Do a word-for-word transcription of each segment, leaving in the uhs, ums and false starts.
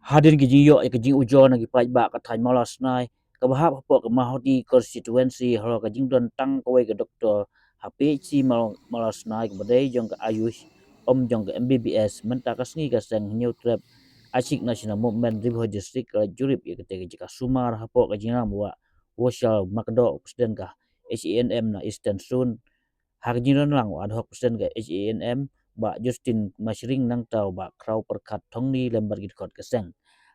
Hadien ki jingïoh ïa ka jingujor na ki paidbah ka thaiñ Mawlasnai kaba hap hapoh ka Mawhati constituency halor ka jingdon tang kawei ka doktor ha P H C Maw- Mawlasnai kaba dei jong ka Ayush, ym jong ka M B B S, mynta ka sngi ka seng Hynñiewtrep Achik National Movement Ri Bhoi District ka la jurip ïa katei ka jaka sumar hapoh ka jingrang ba wah Woshal Makdoh, President ka H A N M na Eastern Zone, ha ka jingdon lang u ad hoc President ka H A N M, Bah Justin Mashring, nangta u Bah Khraw Pyrkhat Thongni lem bad ki dkhot ka seng.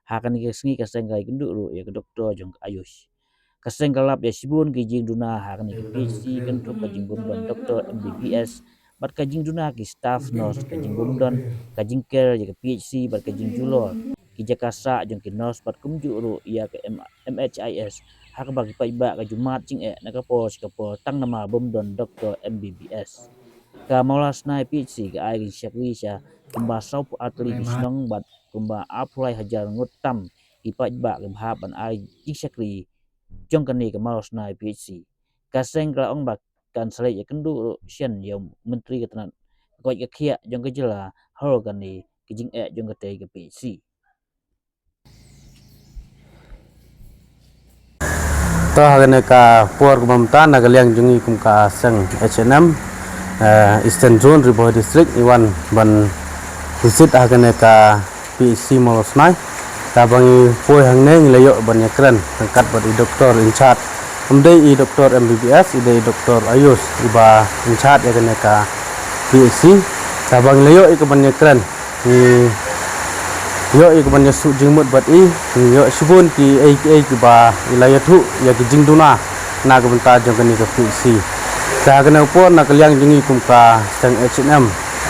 Ha kane ka sngi ka seng ka la ïakynduh ruh ïa ka doktor jong ka Ayush. Ka seng ka la lap ïa shibun ki jingduna ha kane ka P H C, kynthup ka jingbym don doktor M B B S bad ka jingduna ki staff nurse, ka jingbym don ka jingker ïa ka P H C bad ka jingjulor ki jaka sah jong ki nurse bad kumjuh ruh ïa ka M- M H I S, ha kaba ki paidbah ka ju mad jingeh na ka por sha ka por tang namar bym don doktor M B B S. Ka Mawlasnai P H C ka ai ka jingshakri sha kumba sawphew ar tylli ki shnong bad kumba arphew lai hajar ngut tam ki paidbah kiba hap ban ai jingshakri jong kane ka Mawlasnai P H C. Ka seng ka la ong ba kan sa leit ïakynduh ruh shen ïa u Myntri ka tnat ka koit ka khiah jong ka jylla halor kane ka jingeh jong katei ka P H C. To ha kane ka por kaba mynta na ka liang jong ngi kum ka seng H A N M, eh, Eastern Zone Ri Bhoi District, ngi wan ban visit ha kane ka P H C Mawlasnai. Kaba ngi poi hangne ngi la ïoh ban ïakren ryngkat bad i doktor in charge. Ym dei i doktor M B B S, i dei i doktor Ayush iba in charge ïa kane ka P H C. Kaba ngi la ïoh ïa ka ban ïakren, ngi ïoh ïa ka ban ïasuh jingmut bad i, ngi ïoh shibun kiei kiei kiba i la ïathuh ïa ki jingduna na ka bynta jong kane ka P H C. Te ha kane ka por na ka liang jong ngi kum ka seng H A N M,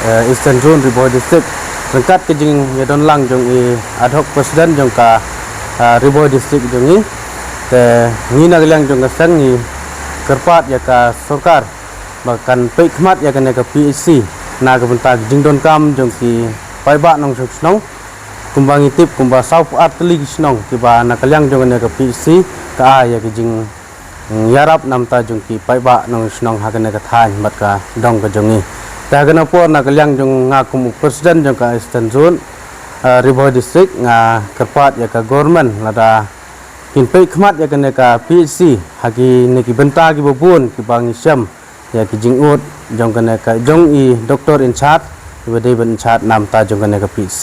eh, Eastern Zone Ri Bhoi District, ryngkat ka jingïadon lang jong i ad hoc president jong ka, eh, Ri Bhoi District jong ngi. Te ngi na ka liang jong ka seng ngi kyrpad ïa ka sorkar ba kan peit khmat ïa kane ka P H C na ka bynta ka jingdonkam jong ki paidbah nongshong shnong. Kumba ngi tip kumba sawphew ar tylli ki shnong kiba na ka liang jong kane ka P H C ka ai ïa ka jing ïarap na bynta jong ki paidbah nongshong shnong ha kane ka thaiñ bad ka dong ka jong ngi. Te ha kane ka por na ka liang jong nga kum u president jong ka Eastern Zone, eh, Ri Bhoi District, nga kyrpad ïa ka government lada kin peit khmat ïa kane ka P H C ha kine ki bynta kiba bun kiba ngi shem ïa ki jingud jong kane ka jong i doktor in charge iba dei ban in charge na bynta jong kane ka P H C.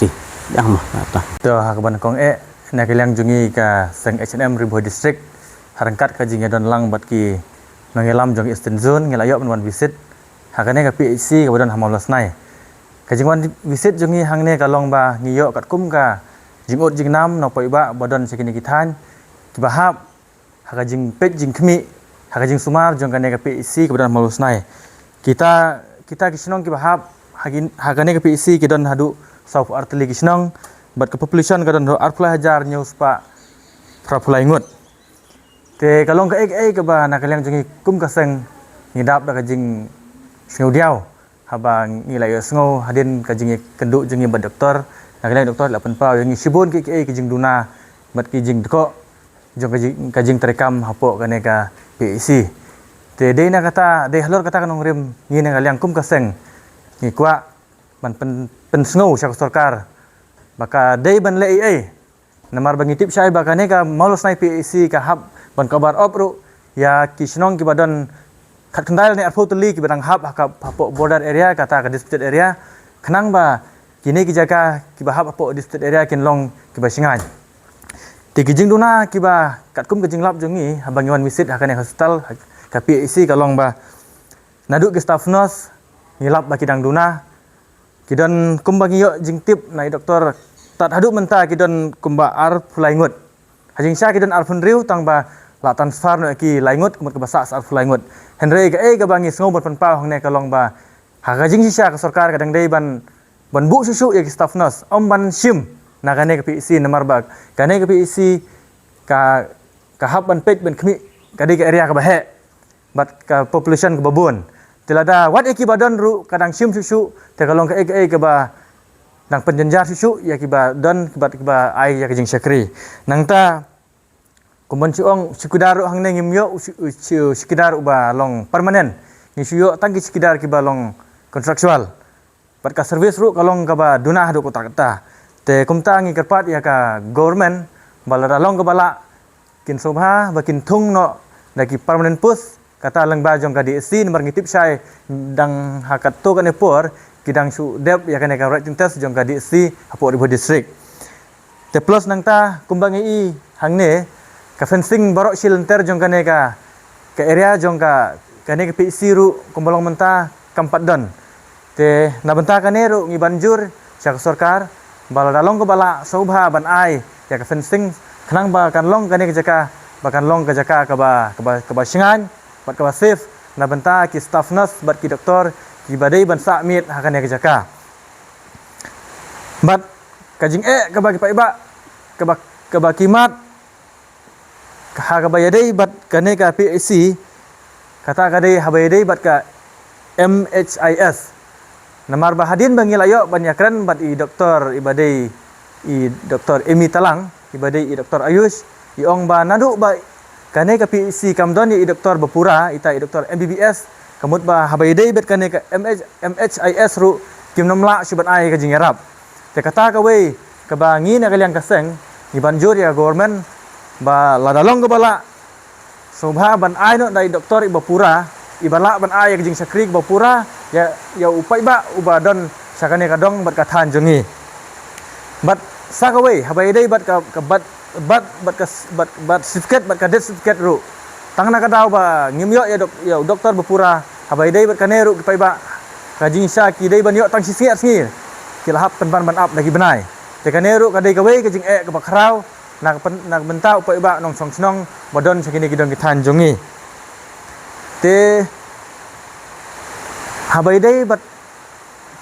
Ïa ma ta. To ha kaba nyngkong eh na ka liang jong ngi ka seng H A N M Ri Bhoi District, ha ryngkat ka jingïadon lang bad ki nongïalam jong Eastern Zone ngi la ïoh ban wan visit ha kane ka P H C kaba don ha Mawlasnai. Ka jingwan visit jong ngi hangne ka long ba ngi ïoh katkum ka jingud jingnam na u paidbah ba don sha kine ki thaiñ kiba hap ha ka jingpeit jingkhmih ha ka jingsumar jong kane ka P H C kaba don ha Mawlasnai. Kita, kita ki shnong kiba hap ha ki, ha kane ka P H C ki don haduh sawphew ar tylli ki shnong bad ka population ka don haduh arphew lai hajar hynñiew spah phraphew lai ngut. Te ka long kaei kaei kaba na ka liang jong ngi kum ka seng ngi dap da ka jingsngewdiaw haba ngi la ïohsngew hadien ka jingïakynduh jong ngi bad doktor. Na ka liang doktor la pynpaw ïa ngi shibun kiei kiei ki jingduna bad ki jingdkoh jong ka jing, ka jingtreikam hapoh kane ka P H C. Te dei na kata, dei halor kata ka nongrim ngi na ka liang kum ka seng ngi kwah ban pyn, pynsngew sha ka sorkar ba ka dei ban leh ei ei. Namar ba ngi tip shai ba kane ka Mawlasnai P H C ka hap ban cover up ruh ïa ki shnong kiba don khatkhyndai lane arphew tylli kiba dang hap ha ka, hapoh border area, kata ka disputed area, khnang ba kine ki jaka kiba hap hapoh disputed area kin long kiba shngaiñ. Te ki jingduna kiba katkum ka jinglap jong ngi haba ngi wan visit ha kane hospital, ha ka P H C, ka long ba naduh ki staff nurse ngi lap ba ki dang duna, ki don kumba ngi ïoh jingtip na i doktor, tad haduh mynta ki don kumba arphew lai ngut. Ha jingshisha ki don arphew hynriew tang ba la transfer noh ïa ki lai ngut, ka mut kaba sah arphew lai ngut. Hynrei kaei kaba ngi sngew ban pynpaw hangne ka long ba ha ka jingshisha ka sorkar ka dang dei ban, ban buh shuh shuh ïa ki staff nurse, ym ban shim na kane ka P H C, namar ba kane ka P H C ka, ka hap ban peit ban khmih, ka dei ka area kaba heh bad ka population kaba bun. Te lada wat ïa kiba don ruh ka dang shim shuh shuh, te ka long kaei kaei kaba dang pynjynjar shuh shuh ïa kiba don bad kiba ai ïa ka jingshakri. Nangta kumban shu ong, u chowkidar ruh hangne ngim ïoh u chu, u chu, chowkidar uba long permanent. Ngi shu ïoh tang ki chowkidar kiba long contractual. Bad ka service ruh ka long kaba duna haduh katta katta. Te kumta ngi kyrpad ïa ka government ba lada long kaba lah, kin sngewbha ba kin thung noh da ki permanent post, kata lyngba jong ka D H C, namar ngi tip shai dang ha katto katne por ki dang shu dep ïa kane ka writing test jong ka D H C hapoh Ri Bhoi District. Te plus nangta kumba ngi i hangne, ka fencing baroh shi lynter jong kane ka, ka area jong ka, kane ka P H C ruh kumba long mynta kam pat don. Te na bynta kane ruh ngi ban jur sha ka sorkar ba lada long kaba lah, sngewbha ban ai ïa ka fencing khnang ba kan long kane ka jaka, ba kan long ka jaka kaba, kaba, kaba shngaiñ bad kaba safe na bynta ki staff nurse bad ki doktor kiba dei ban sah miet ha kane ka jaka. Bad ka jingeh kaba ki paidbah, kaba, kaba ki mad ha kaba ïadei bad kane ka P H C, kata ka dei haba ïadei bad ka M H I S. Namar ba hadien ba ngi la ïoh ban ïakren bad i doktor iba dei i Doktor Amy Talang, iba dei i Doktor Ayush, i ong ba naduh ba kane ka P H C kam don ïa i doktor ba pura, ita i doktor M B B S, ka mut ba haba ïadei bad kane ka M H, M H I S ruh kim nym lah shuh ban ai ka jingïarap. Te kata kawei kaba ngi na ka liang ka seng ngi ban jur ïa ka government ba lada long kaba lah, sngewbha ban ai noh da i doktor iba pura, iba lah ban ai ïa ka jingshakri kaba pura ïa, ïa u paidbah uba don sha kane ka dong bad ka thaiñ jong ngi. Bad sa kawei haba ïadei bad ka, ka bad, bad, bad ka s-, bad, bad certificate, bad ka death certificate ruh, tang na ka daw ba ngim ïoh ïa dok-, ïa u doktor ba pura, haba ïadei bad kane ruh ki paidbah, ka jingshisha ki dei ban ïoh tang shi sngi ar sngi, ki la hap pynban ban ap da ki bnai. Te kane ruh ka dei kawei ka jingeh kaba khraw na ka pyn-, na ka bynta u paidbah nongshong shnong ba don sha kine ki dong ki thaiñ jong ngi. Te haba ïadei bad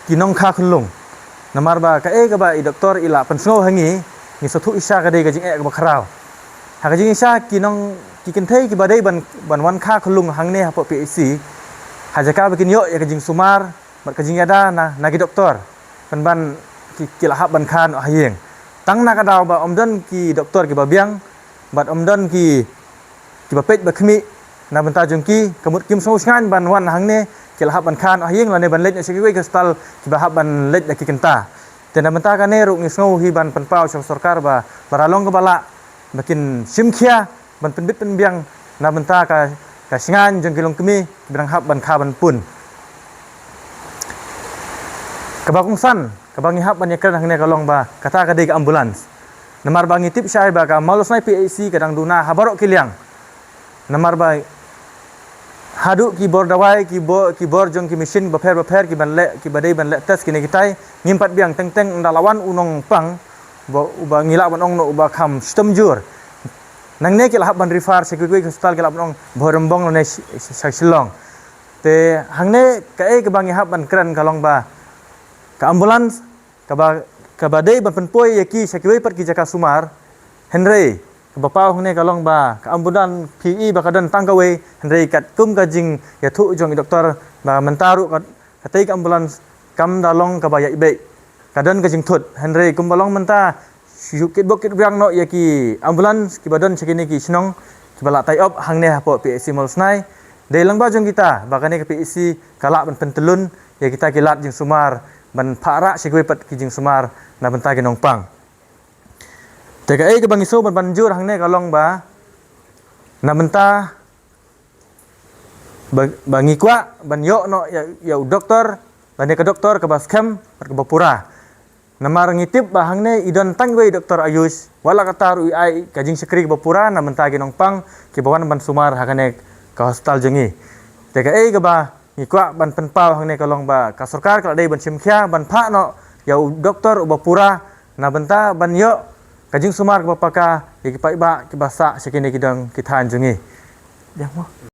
ki nongkha khunlung, namar ba kaei kaba i doktor i la pynsngew ha ngi, ngi sngewthuh shisha ka dei ka jingeh kaba khraw. Ha ka jingshisha ki nong, ki kynthei kiba dei ban, ban wan kha khunlung hangne hapoh P H C, ha jaka ba kin ïoh ïa ka jingsumar bad ka jingïada na, na ki doktor, pynban ki, ki la hap ban kha noh ha ïing. Tang na ka daw ba ym don ki doktor kiba biang bad ym don ki, kiba peit ba khmih na bynta jong ki, ka mut kim sngew shngaiñ ban wan hangne, ki la hap ban kha noh ha ïing lane ban leit noh sha kiwei ki hospital kiba hap ban leit da ki kynta. Te na bynta kane ruh ngi sngew hi ban pynpaw sha ka sorkar ba lada long kaba lah, ba kin shim khia ban pynbit pynbiang na bynta ka, ka shngaiñ jong ki longkmie kiba dang hap ban kha ban pun. Kaba kongsan kaba ngi hap ban ïakren hangne ka long ba kata ka dei ka ambulance. Namar ba ngi tip shai ba ka Mawlasnai P H C ka dang duna ha baroh ki liang. Namar ba haduh ki bor dawai, ki bor, ki bor jong ki machine bapher bapher kiban leh, kiba dei ban leh test kine kitai, ngim pat biang. Teng teng ynda la wan u nongpang ba, uba ngi lah ban ong noh uba kham shitom jur, nangne ki la hap ban refer sha kiwei ki hospital, ki la hap ban ong Bhoirymbong lane sh-, sh-, sha Shillong. Te hangne kaei kaba ngi hap ban kren ka long ba ka ambulance kaba, kaba dei ban pynpoi ïa ki sha kiwei pat ki jaka sumar, hynrei kaba paw hangne ka long ba ka ambulance phi i ba ka don tang kawei, hynrei katkum ka jingïathuh jong i doktor ba mynta ruh ka, katei ka ambulance kam da long kaba ïaid beit, ka don ka jingthut. Hynrei kumba long mynta, shu kitbok kitbiang noh ïa ki ambulance kiba don sha kine ki shnong kiba la tie up hangne hapoh P H C Mawlasnai. Dei lyngba jong kita ba kane ka P H C ka lah ban pyntyllun ïa kita ki lad jingsumar ban phah rah sha kiwei pat ki jingsumar na bynta ki nongpang. Te kaei kaba ngi sngew ban, ban jur hangne ka long ba na bynta ba, ba ngi kwah ban ïoh noh ïa, ïa u doktor lane ka doktor kaba skhem bad kaba pura. Namar ngi tip ba hangne i don tang iwei i Doktor Ayush, wat la katta ruh i ai ka jingshakri kaba pura na bynta ki nongpang kiba wan ban sumar ha kane ka hospital jong ngi. Te kaei kaba ngi kwah ban pynpaw hangne ka long ba ka sorkar ka la dei ban shim khia ban phah noh ïa u doktor uba pura na bynta ban ïoh ka jingsumar kaba paka ïa ki paidbah kiba sah sha kine ki dong ki thaiñ jong ngi. Dei mo?